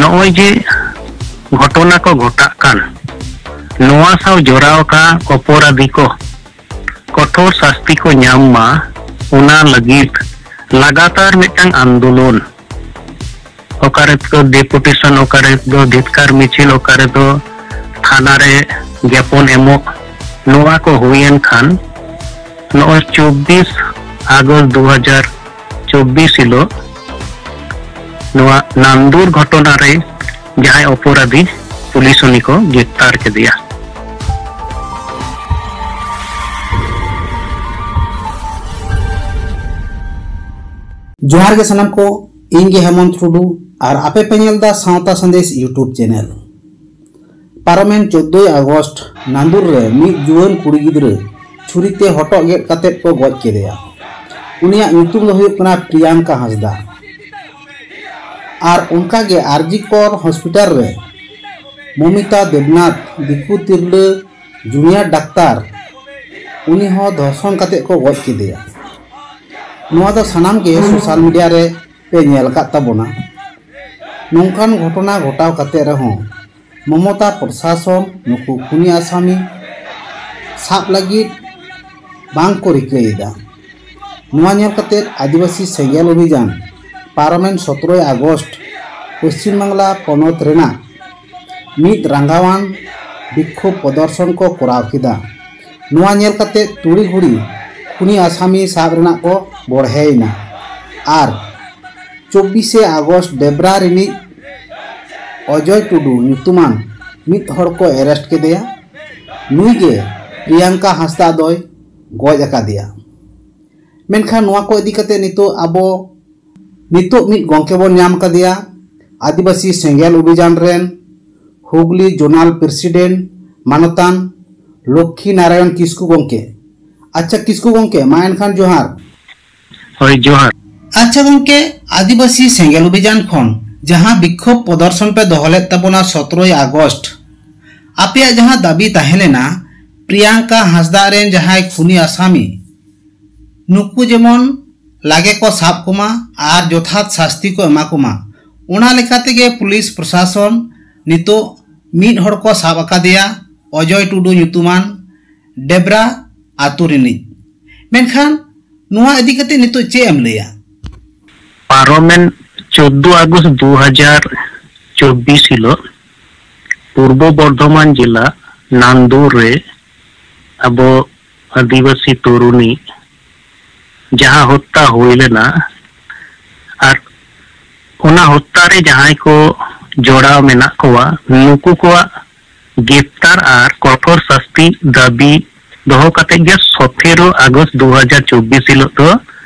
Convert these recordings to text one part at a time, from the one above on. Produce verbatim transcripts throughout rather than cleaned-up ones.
ᱱᱚᱜᱼᱚᱭ ᱡᱮ ᱜᱷᱚᱴᱚᱱᱟ ᱠᱚ ᱜᱷᱚᱴᱟᱜ ᱠᱟᱱ, ᱱᱚᱣᱟ ᱥᱟᱶ ᱡᱚᱲᱟᱣ ᱟᱠᱟᱱ ᱚᱯᱚᱨᱟᱫᱷᱤ ᱠᱚ ᱠᱚᱴᱷᱳᱨ ᱥᱟᱥᱛᱤ ᱠᱚ ᱧᱟᱢ ᱢᱟ, ᱚᱱᱟ ᱞᱟᱹᱜᱤᱫ ᱞᱟᱜᱟᱛᱟᱨ ᱢᱤᱫᱴᱟᱝ ᱟᱱᱫᱳᱞᱚᱱ, ᱚᱠᱟᱨᱮ ᱫᱚ ᱰᱮᱯᱩᱴᱮᱥᱚᱱ, ᱚᱠᱟᱨᱮ ᱫᱚ ᱫᱷᱤᱛᱠᱟᱨ ᱢᱤᱪᱷᱤᱞ, ᱚᱠᱟᱨᱮ ᱫᱚ ᱛᱷᱟᱱᱟ ᱨᱮ ᱜᱮᱯᱚᱱ ᱮᱢᱚᱜ, ᱱᱚᱣᱟ ᱠᱚ ᱦᱩᱭᱮᱱ ᱠᱷᱟᱱ, ᱱᱚᱜᱼᱚᱭ ᱪᱚᱵᱵᱤᱥ ᱟᱜᱚᱥᱴ ᱫᱩ ᱦᱟᱡᱟᱨ ᱪᱚᱵᱵᱤᱥ ᱦᱤᱞᱳᱜ ᱱᱚᱣᱟ ᱱᱟᱱᱫᱩᱨ ᱜᱷᱚᱴᱚᱱᱟ ᱨᱮ ᱡᱟᱦᱟᱸᱭ ᱚᱯᱚᱨᱟᱫᱷᱤ, ᱯᱩᱞᱤᱥ ᱩᱱᱤ ᱠᱚ ᱜᱨᱮᱯᱛᱟᱨ ᱠᱮᱫᱮᱭᱟ᱾ ᱡᱚᱦᱟᱨ ᱜᱮ ᱥᱟᱱᱟᱢ ᱠᱚ, ᱤᱧ ᱜᱮ ᱦᱮᱢᱚᱱᱛ ᱴᱩᱰᱩ ᱟᱨ ᱟᱯᱮ ᱯᱮ ᱧᱮᱞ ᱫᱟ ᱥᱟᱶᱛᱟ ᱥᱟᱸᱫᱮᱥ YouTube ᱪᱮᱱᱮᱞ᱾ ᱯᱟᱨᱚᱢᱮᱱ ᱪᱳᱫᱽᱫᱳᱭ ᱟᱜᱚᱥᱴ ᱱᱟᱱᱫᱩᱨ ᱨᱮ ᱢᱤᱫ ᱡᱩᱣᱟᱹᱱ ᱠᱩᱲᱤ ᱜᱤᱫᱽᱨᱟᱹ ᱪᱷᱩᱨᱤ ᱛᱮ ᱦᱚᱴᱚᱜ ᱜᱮᱫ ᱠᱟᱛᱮᱫ ᱠᱚ ᱜᱚᱡ ᱠᱮᱫᱮᱭᱟ᱾ ᱩᱱᱤᱭᱟᱜ ᱧᱩᱛᱩᱢ ᱫᱚ ᱦᱩᱭᱩᱜ ᱠᱟᱱᱟ ᱯᱨᱤᱭᱟᱝᱠᱟ ᱦᱟᱸᱥᱫᱟ᱾ ᱟᱨ ᱚᱱᱠᱟ ᱜᱮ ᱟᱨᱡᱤ ᱠᱚᱨ ᱦᱚᱥᱯᱤᱴᱟᱞ ᱨᱮ ᱢᱚᱢᱤᱛᱟ ᱫᱮᱵᱽᱱᱟᱛᱷ, ᱫᱤᱠᱩ ᱛᱤᱨᱞᱟᱹ ᱡᱩᱱᱤᱭᱟᱨ ᱰᱟᱠᱛᱟᱨ, ᱩᱱᱤ ᱦᱚᱸ ᱫᱷᱚᱨᱥᱚᱱ ᱠᱟᱛᱮᱫ ᱠᱚ ᱜᱚᱡ ᱠᱮᱫᱮᱭᱟ᱾ ᱱᱚᱣᱟ ᱫᱚ ᱥᱟᱱᱟᱢ ᱜᱮ ᱥᱳᱥᱟᱞ ᱢᱤᱰᱤᱭᱟ ᱨᱮ ᱯᱮ ᱧᱮᱞ ᱟᱠᱟᱫ ᱛᱟᱵᱚᱱᱟ᱾ ᱱᱚᱝᱠᱟᱱ ᱜᱷᱚᱴᱚᱱᱟ ᱜᱷᱚᱴᱟᱣ ᱠᱟᱛᱮ ᱨᱮᱦᱚᱸ ᱢᱚᱢᱚᱛᱟ ᱯᱨᱚᱥᱟᱥᱚᱱ ᱱᱩᱠᱩ ᱠᱷᱩᱱᱤ ᱟᱥᱟᱢᱤ ᱥᱟᱵ ᱞᱟᱹᱜᱤᱫ ᱵᱟᱝ ᱠᱚ ᱨᱤᱠᱟᱹᱭᱮᱫᱟ᱾ ᱱᱚᱣᱟ ᱧᱮᱞ ᱠᱟᱛᱮ ᱟᱹᱫᱤᱵᱟᱹᱥᱤ ᱥᱮᱸᱜᱮᱞ ᱚᱵᱷᱤᱡᱟᱱ ᱯᱟᱨᱚᱢᱮᱱ ᱥᱚᱛᱨᱚᱭ ᱟᱜᱚᱥᱴ ᱯᱚᱥᱪᱤᱢ ᱵᱟᱝᱞᱟ ᱯᱚᱱᱚᱛ ᱨᱮᱱᱟᱜ ᱢᱤᱫ ᱨᱟᱸᱜᱟᱣᱟᱱ ᱵᱤᱠᱠᱷᱳᱵ ᱯᱨᱚᱫᱚᱨᱥᱚᱱ ᱠᱚ ᱠᱚᱨᱟᱣ ᱠᱮᱫᱟ᱾ ᱱᱚᱣᱟ ᱧᱮᱞ ᱠᱟᱛᱮ ᱛᱩᱲᱤ ᱦᱩᱲᱤ ᱠᱷᱩᱱᱤ ᱟᱥᱟᱢᱤ ᱥᱟᱵ ᱨᱮᱱᱟᱜ ᱠᱚ ᱵᱚᱲᱦᱮᱭᱮᱱᱟ ᱟᱨ ᱪᱚᱵᱵᱤᱥᱮ ᱟᱜᱚᱥᱴ ᱰᱮᱵᱽᱨᱟ ᱨᱤᱱᱤᱡ ᱚᱡᱚᱭ ᱴᱩᱰᱩ ᱧᱩᱛᱩᱢᱟᱱ ᱢᱤᱫ ᱦᱚᱲ ᱠᱚ ᱮᱨᱮᱥᱴ ᱠᱮᱫᱮᱭᱟ᱾ ᱱᱩᱭ ᱜᱮ ᱯᱨᱤᱭᱟᱝᱠᱟ ᱦᱟᱸᱥᱫᱟ ᱫᱚᱭ ᱜᱚᱡ ᱟᱠᱟᱫᱮᱭᱟ᱾ ᱢᱮᱱᱠᱷᱟᱱ ᱱᱚᱣᱟ ᱠᱚ ᱤᱫᱤ ᱠᱟᱛᱮ ᱱᱤᱛᱚᱜ ᱟᱵᱚ, ᱱᱤᱛᱚᱜ ᱢᱤᱫ ᱜᱚᱢᱠᱮ ᱵᱚᱱ ᱧᱟᱢ ᱟᱠᱟᱫᱮᱭᱟ, ᱟᱹᱫᱤᱵᱟᱹᱥᱤ ᱥᱮᱸᱜᱮᱞ ᱚᱵᱷᱤᱡᱟᱱ ᱨᱮᱱ ᱦᱩᱜᱽᱞᱤ ᱡᱳᱱᱟᱞ ᱯᱨᱮᱥᱤᱰᱮᱱᱴ ᱢᱟᱱᱚᱛᱟᱱ ᱞᱚᱠᱠᱷᱤ ᱱᱟᱨᱟᱭᱚᱱ ᱠᱤᱥᱠᱩ ᱜᱚᱢᱠᱮ᱾ ᱟᱪᱪᱷᱟ ᱠᱤᱥᱠᱩ ᱜᱚᱢᱠᱮ, ᱢᱟ ᱮᱱᱠᱷᱟᱱ ᱡᱚᱦᱟᱨ᱾ ᱦᱳᱭ, ᱡᱚᱦᱟᱨ᱾ ᱟᱪᱪᱷᱟ ᱜᱚᱢᱠᱮ, ᱟᱹᱫᱤᱵᱟᱹᱥᱤ ᱥᱮᱸᱜᱮᱞ ᱚᱵᱷᱤᱡᱟᱱ ᱠᱷᱚᱱ ᱡᱟᱦᱟᱸ ᱵᱤᱠᱠᱷᱳᱵ ᱯᱨᱚᱫᱚᱨᱥᱚᱱ ᱯᱮ ᱫᱚᱦᱚ ᱞᱮᱫ ᱛᱟᱵᱚᱱᱟ ᱥᱚᱛᱨᱚᱭ ᱟᱜᱚᱥᱴ, ᱟᱯᱮᱭᱟᱜ ᱡᱟᱦᱟᱸ ᱫᱟᱹᱵᱤ ᱛᱟᱦᱮᱸ ᱞᱮᱱᱟ ᱯᱨᱤᱭᱟᱝᱠᱟ ᱦᱟᱸᱥᱫᱟ ᱨᱮᱱ ᱡᱟᱦᱟᱸᱭ ᱠᱷᱩᱱᱤ ᱟᱥᱟᱢᱤ, ᱱᱩᱠᱩ ᱡᱮᱢᱚᱱ ᱞᱟᱜᱮ ᱠᱚ ᱥᱟᱵ ᱠᱚᱢᱟ ᱟᱨ ᱡᱚᱛᱷᱟᱛ ᱥᱟᱥᱛᱤ ᱠᱚ ᱮᱢᱟ ᱠᱚᱢᱟ, ᱚᱱᱟ ᱞᱮᱠᱟ ᱛᱮᱜᱮ ᱯᱩᱞᱤᱥ ᱯᱨᱚᱥᱟᱥᱚᱱ ᱱᱤᱛᱚᱜ ᱢᱤᱫ ᱦᱚᱲ ᱠᱚ ᱥᱟᱵ ᱟᱠᱟᱫᱮᱭᱟ, ᱚᱡᱚᱭ ᱴᱩᱰᱩ ᱧᱩᱛᱩᱢᱟᱱ ᱰᱮᱵᱽᱨᱟ ᱟᱛᱳ ᱨᱤᱱᱤᱡ᱾ ᱢᱮᱱᱠᱷᱟᱱ ᱱᱚᱣᱟ ᱤᱫᱤ ᱠᱟᱛᱮ ᱱᱤᱛᱚᱜ ᱪᱮᱫ ᱮᱢ ᱞᱟᱹᱭᱟ? ᱯᱟᱨᱚᱢᱮᱱ ᱪᱳᱫᱫᱳ ᱟᱜᱚᱥᱴ ᱫᱩ ᱦᱟᱡᱟᱨ ᱪᱚᱵᱵᱤᱥ ᱦᱤᱞᱳᱜ ᱯᱩᱨᱵᱚ ᱵᱚᱨᱫᱷᱚᱢᱟᱱ ᱡᱮᱞᱟ ᱱᱟᱱᱫᱩᱨ ᱨᱮ ᱟᱵᱚ ᱟᱹᱫᱤᱵᱟᱹᱥᱤ ᱛᱚᱨᱩᱱᱤ ᱡᱟᱦᱟᱸ ᱦᱚᱛᱛᱟ ᱦᱩᱭ ᱞᱮᱱᱟ, ᱟᱨ ᱚᱱᱟ ᱦᱚᱛᱛᱟ ᱨᱮ ᱡᱟᱦᱟᱸᱭ ᱠᱚ ᱡᱚᱲᱟᱣ ᱢᱮᱱᱟᱜ ᱠᱚᱣᱟ, ᱱᱩᱠᱩ ᱠᱚᱣᱟᱜ ᱜᱨᱮᱯᱛᱟᱨ ᱟᱨ ᱠᱚᱴᱷᱳᱨ ᱥᱟᱥᱛᱤ ᱫᱟᱹᱵᱤ ᱫᱚᱦᱚ ᱠᱟᱛᱮ ᱜᱮ ᱥᱚᱛᱮᱨᱚ ᱟᱜᱚᱥᱴ ᱫᱩ ᱦᱟᱡᱟᱨ ᱪᱚᱵᱵᱤᱥ ᱦᱤᱞᱳᱜ ᱫᱚ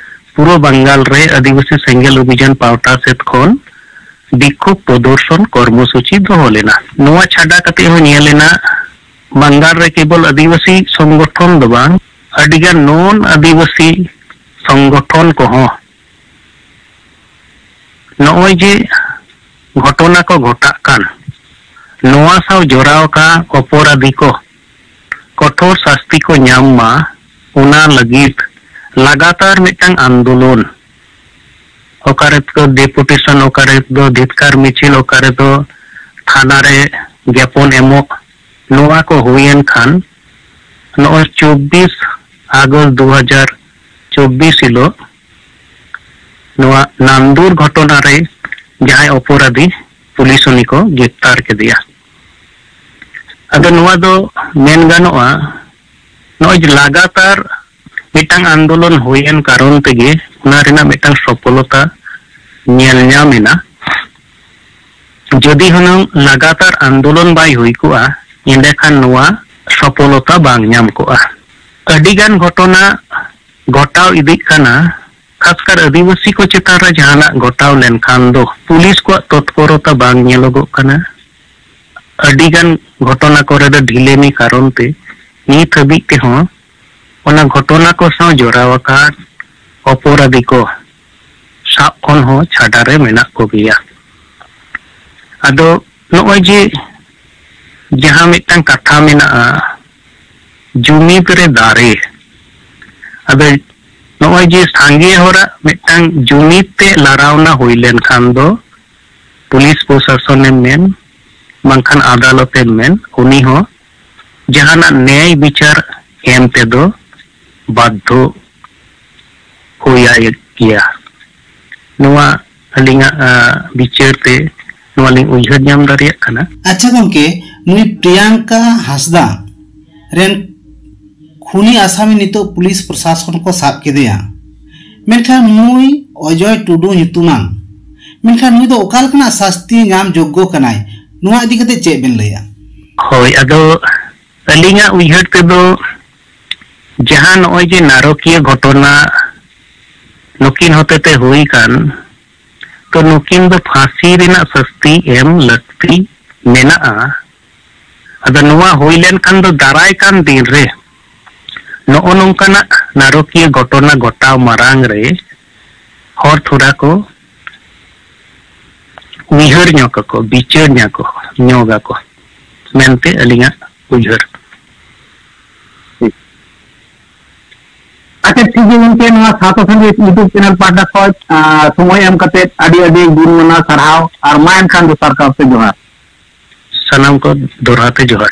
ᱯᱩᱨᱟᱹ ᱵᱟᱝᱜᱟᱞ ᱨᱮ ᱟᱹᱫᱤᱵᱟᱹᱥᱤ ᱥᱮᱸᱜᱮᱞ ᱚᱵᱷᱤᱡᱟᱱ ᱯᱟᱦᱴᱟ ᱥᱮᱫ ᱠᱷᱚᱱ ᱵᱤᱠᱠᱷᱳᱵ ᱯᱨᱚᱫᱚᱨᱥᱚᱱ ᱠᱚᱨᱢᱚᱥᱩᱪᱤ ᱫᱚᱦᱚ ᱞᱮᱱᱟ᱾ ᱱᱚᱣᱟ ᱪᱷᱟᱰᱟ ᱠᱟᱛᱮ ᱦᱚᱸ ᱧᱮᱞ ᱮᱱᱟ, ᱵᱟᱝᱜᱟᱞ ᱨᱮ ᱠᱮᱵᱚᱞ ᱟᱹᱫᱤᱵᱟᱹᱥᱤ ᱥᱚᱝᱜᱚᱴᱷᱚᱱ ᱫᱚ ᱵᱟᱝ, ᱟᱹᱰᱤᱜᱟᱱ ᱱᱚᱱ ᱟᱹᱫᱤᱵᱟᱹᱥᱤ ᱥᱚᱝᱜᱚᱴᱷᱚᱱ ᱠᱚᱦᱚᱸ ᱱᱚᱜᱼᱚᱭ ᱡᱮ ᱜᱷᱚᱴᱚᱱᱟ ᱠᱚ ᱜᱷᱚᱴᱟᱜ ᱠᱟᱱ, ᱱᱚᱣᱟ ᱥᱟᱶ ᱡᱚᱲᱟᱣ ᱟᱠᱟᱱ ᱚᱯᱚᱨᱟᱫᱷᱤ ᱠᱚ ᱠᱚᱴᱷᱳᱨ ᱥᱟᱥᱛᱤ ᱠᱚ ᱧᱟᱢ ᱢᱟ, ᱚᱱᱟ ᱞᱟᱹᱜᱤᱫ ᱞᱟᱜᱟᱛᱟᱨ ᱢᱤᱫᱴᱟᱝ ᱟᱱᱫᱳᱞᱚᱱ, ᱚᱠᱟ ᱨᱮᱫᱚ ᱰᱮᱯᱩᱴᱮᱥᱚᱱ, ᱚᱠᱟ ᱨᱮᱫᱚ ᱫᱷᱤᱛᱠᱟᱨ ᱢᱤᱪᱷᱤᱞ, ᱚᱠᱟ ᱨᱮᱫᱚ ᱛᱷᱟᱱᱟ ᱨᱮ ᱜᱮᱯᱚᱱ ᱮᱢᱚᱜ, ᱱᱚᱣᱟ ᱠᱚ ᱦᱩᱭᱮᱱ ᱠᱷᱟᱱ, ᱱᱚᱜᱼᱚᱭ ᱪᱚᱵᱵᱤᱥ ᱟᱜᱚᱥᱴ ᱫᱩ ᱦᱟᱡᱟᱨ ᱪᱚᱵᱵᱤᱥ ᱦᱤᱞᱳᱜ ᱱᱚᱣᱟ ᱱᱟᱱᱫᱩᱨ ᱜᱷᱚᱴᱚᱱᱟ ᱨᱮ ᱡᱟᱦᱟᱸᱭ ᱚᱯᱚᱨᱟᱫᱷᱤ, ᱯᱩᱞᱤᱥ ᱩᱱᱤ ᱠᱚ ᱜᱨᱮᱯᱛᱟᱨ ᱠᱮᱫᱮᱭᱟ᱾ ᱟᱫᱚ ᱱᱚᱣᱟ ᱫᱚ ᱢᱮᱱ ᱜᱟᱱᱚᱜᱼᱟ, ᱱᱚᱜᱼᱚᱭ ᱡᱮ ᱞᱟᱜᱟᱛᱟᱨ ᱢᱤᱫᱴᱟᱝ ᱟᱱᱫᱳᱞᱚᱱ ᱦᱩᱭᱮᱱ ᱠᱟᱨᱚᱱ ᱛᱮᱜᱮ ᱚᱱᱟ ᱨᱮᱱᱟᱜ ᱢᱤᱫᱴᱟᱝ ᱥᱚᱯᱷᱚᱞᱚᱛᱟ ᱧᱮᱞ ᱧᱟᱢ ᱮᱱᱟ᱾ ᱡᱩᱫᱤ ᱦᱩᱱᱟᱹᱝ ᱞᱟᱜᱟᱛᱟᱨ ᱟᱱᱫᱳᱞᱚᱱ ᱵᱟᱭ ᱦᱩᱭ ᱠᱚᱜᱼᱟ, ᱮᱸᱰᱮᱠᱷᱟᱱ ᱱᱚᱣᱟ ᱥᱚᱯᱷᱚᱞᱚᱛᱟ ᱵᱟᱝ ᱧᱟᱢ ᱠᱚᱜᱼᱟ᱾ ᱟᱹᱰᱤᱜᱟᱱ ᱜᱷᱚᱴᱚᱱᱟ ᱜᱷᱚᱴᱟᱣ ᱤᱫᱤᱜ ᱠᱟᱱᱟ, ᱠᱷᱟᱥᱠᱟᱨ ᱟᱹᱫᱤᱵᱟᱹᱥᱤ ᱠᱚ ᱪᱮᱛᱟᱱ ᱨᱮ ᱡᱟᱦᱟᱱᱟᱜ ᱜᱷᱚᱴᱟᱣ ᱞᱮᱱᱠᱷᱟᱱ ᱫᱚ ᱯᱩᱞᱤᱥ ᱠᱚᱣᱟᱜ ᱛᱚᱛᱯᱚᱨᱚᱛᱟ ᱵᱟᱝ ᱧᱮᱞᱚᱜᱚᱜ ᱠᱟᱱᱟ᱾ ᱟᱹᱰᱤᱜᱟᱱ ᱜᱷᱚᱴᱚᱱᱟ ᱠᱚᱨᱮ ᱫᱚ ᱰᱷᱤᱞᱟᱹᱢᱤ ᱠᱟᱨᱚᱱ ᱛᱮ ᱱᱤᱛ ᱦᱟᱹᱵᱤᱡ ᱛᱮᱦᱚᱸ ᱚᱱᱟ ᱜᱷᱚᱴᱚᱱᱟ ᱠᱚ ᱥᱟᱶ ᱡᱚᱲᱟᱣ ᱟᱠᱟᱱ ᱚᱯᱚᱨᱟᱫᱷᱤ ᱠᱚ ᱥᱟᱵ ᱠᱷᱚᱱ ᱦᱚᱸ ᱪᱷᱟᱰᱟ ᱨᱮ ᱢᱮᱱᱟᱜ ᱠᱚᱜᱮᱭᱟ᱾ ᱟᱫᱚ ᱱᱚᱜᱼᱚᱭ ᱡᱮ ᱡᱟᱦᱟᱸ ᱢᱤᱫᱴᱟᱝ ᱠᱟᱛᱷᱟ ᱢᱮᱱᱟᱜᱼᱟ, ᱡᱩᱢᱤᱫ ᱨᱮ ᱫᱟᱲᱮ᱾ ᱟᱫᱚ ᱱᱚᱜᱼᱚᱭ ᱡᱮ ᱥᱟᱸᱜᱮ ᱦᱚᱲᱟᱜ ᱢᱤᱫᱴᱟᱝ ᱡᱩᱢᱤᱫ ᱛᱮ ᱞᱟᱲᱟᱣᱱᱟ ᱦᱩᱭ ᱞᱮᱱᱠᱷᱟᱱ ᱫᱚ ᱯᱩᱞᱤᱥ ᱯᱨᱚᱥᱟᱥᱚᱱᱮᱢ ᱢᱮᱱ, ᱵᱟᱝᱠᱷᱟᱱ ᱟᱫᱟᱞᱚᱛᱮᱢ ᱢᱮᱱ, ᱩᱱᱤ ᱦᱚᱸ ᱡᱟᱦᱟᱱᱟᱜ ᱱᱮᱭᱟᱭ ᱵᱤᱪᱟᱨ ᱮᱢ ᱛᱮᱫᱚ ᱵᱟᱫᱽᱫᱷᱚ ᱦᱩᱭᱟᱭ ᱜᱮᱭᱟ᱾ ᱱᱚᱣᱟ ᱟᱹᱞᱤᱧᱟᱜ, ᱟ, ᱵᱤᱪᱟᱹᱨ ᱛᱮ ᱱᱚᱣᱟ ᱞᱤᱧ ᱩᱭᱦᱟᱹᱨ ᱧᱟᱢ ᱫᱟᱲᱮᱭᱟᱜ ᱠᱟᱱᱟ᱾ ᱟᱪᱪᱷᱟ ᱜᱚᱢᱠᱮ, ᱱᱩᱭ ᱯᱨᱤᱭᱟᱝᱠᱟ ᱦᱟᱸᱥᱫᱟ ᱨᱮᱱ ᱠᱷᱩᱱᱤ ᱟᱥᱟᱢᱤ ᱱᱤᱛᱚᱜ ᱯᱩᱞᱤᱥ ᱯᱨᱚᱥᱟᱥᱚᱱ ᱠᱚ ᱥᱟᱵ ᱠᱮᱫᱮᱭᱟ, ᱢᱮᱱᱠᱷᱟᱱ ᱱᱩᱭ ᱚᱡᱚᱭ ᱴᱩᱰᱩ ᱧᱩᱛᱩᱢᱟᱱ, ᱢᱮᱱᱠᱷᱟᱱ ᱱᱩᱭ ᱫᱚ ᱚᱠᱟ ᱞᱮᱠᱟᱱᱟᱜ ᱥᱟᱥᱛᱤ ᱧᱟᱢ ᱡᱳᱜᱽᱜᱚ ᱠᱟᱱᱟᱭ? ᱱᱚᱣᱟ ᱤᱫᱤ ᱠᱟᱛᱮ ᱪᱮᱫ ᱵᱮᱱ ᱞᱟᱹᱭᱟ? ᱦᱳᱭ, ᱟᱫᱚ ᱟᱹᱞᱤᱧᱟᱜ ᱩᱭᱦᱟᱹᱨ ᱛᱮᱫᱚ ᱡᱟᱦᱟᱸ ᱱᱚᱜᱼᱚᱭ ᱡᱮ ᱱᱟᱨᱚᱠᱤᱭᱟᱹ ᱜᱷᱚᱴᱚᱱᱟ ᱱᱩᱠᱤᱱ ᱦᱚᱛᱮᱛᱮ ᱦᱩᱭ ᱠᱟᱱ, ᱛᱚ ᱱᱩᱠᱤᱱ ᱫᱚ ᱯᱷᱟᱸᱥᱤ ᱨᱮᱱᱟᱜ ᱥᱟᱹᱥᱛᱤ ᱮᱢ ᱞᱟᱹᱠᱛᱤ ᱢᱮᱱᱟᱜᱼᱟ᱾ ᱟᱫᱚ ᱱᱚᱣᱟ ᱦᱩᱭ ᱞᱮᱱᱠᱷᱟᱱ ᱫᱚ ᱫᱟᱨᱟᱭ ᱠᱟᱱ ᱫᱤᱱ ᱨᱮ ᱱᱚᱜᱼᱚ ᱱᱚᱝᱠᱟᱱᱟᱜ ᱱᱟᱨᱚᱠᱤᱭᱟᱹ ᱜᱷᱚᱴᱚᱱᱟ ᱜᱷᱚᱴᱟᱣ ᱢᱟᱲᱟᱝ ᱨᱮ ᱦᱚᱲ ᱛᱷᱚᱲᱟ ᱠᱚ ᱩᱭᱦᱟᱹᱨ ᱧᱚᱜ ᱟᱠᱚ, ᱵᱤᱪᱟᱹᱨ ᱧᱚᱜ ᱟᱠᱚ, ᱧᱚᱜ ᱟᱠᱚ ᱢᱮᱱᱛᱮ ᱟᱹᱞᱤᱧᱟᱜ ᱩᱭᱦᱟᱹᱨ᱾ ᱟᱪᱪᱷᱟ, ᱴᱷᱤᱠ ᱜᱮᱭᱟ ᱜᱚᱢᱠᱮ, ᱱᱚᱣᱟ ᱥᱟᱶᱛᱟ ᱥᱟᱸᱫᱮᱥ YouTube ᱪᱮᱱᱮᱞ ᱯᱟᱦᱴᱟ ᱠᱷᱚᱱ, ᱟᱸ, ᱥᱚᱢᱚᱭ ᱮᱢ ᱠᱟᱛᱮ ᱟᱹᱰᱤ ᱟᱹᱰᱤ ᱜᱩᱱ ᱢᱟᱱᱟᱣ ᱥᱟᱨᱦᱟᱣ, ᱟᱨ ᱢᱟ ᱮᱱᱠᱷᱟᱱ ᱫᱚᱥᱟᱨ ᱠᱟᱨᱛᱮ ᱡᱚᱦᱟᱨ᱾ ᱥᱟᱱᱟᱢ ᱠᱚ ᱫᱚᱦᱲᱟ ᱛᱮ ᱡᱚᱦᱟᱨ᱾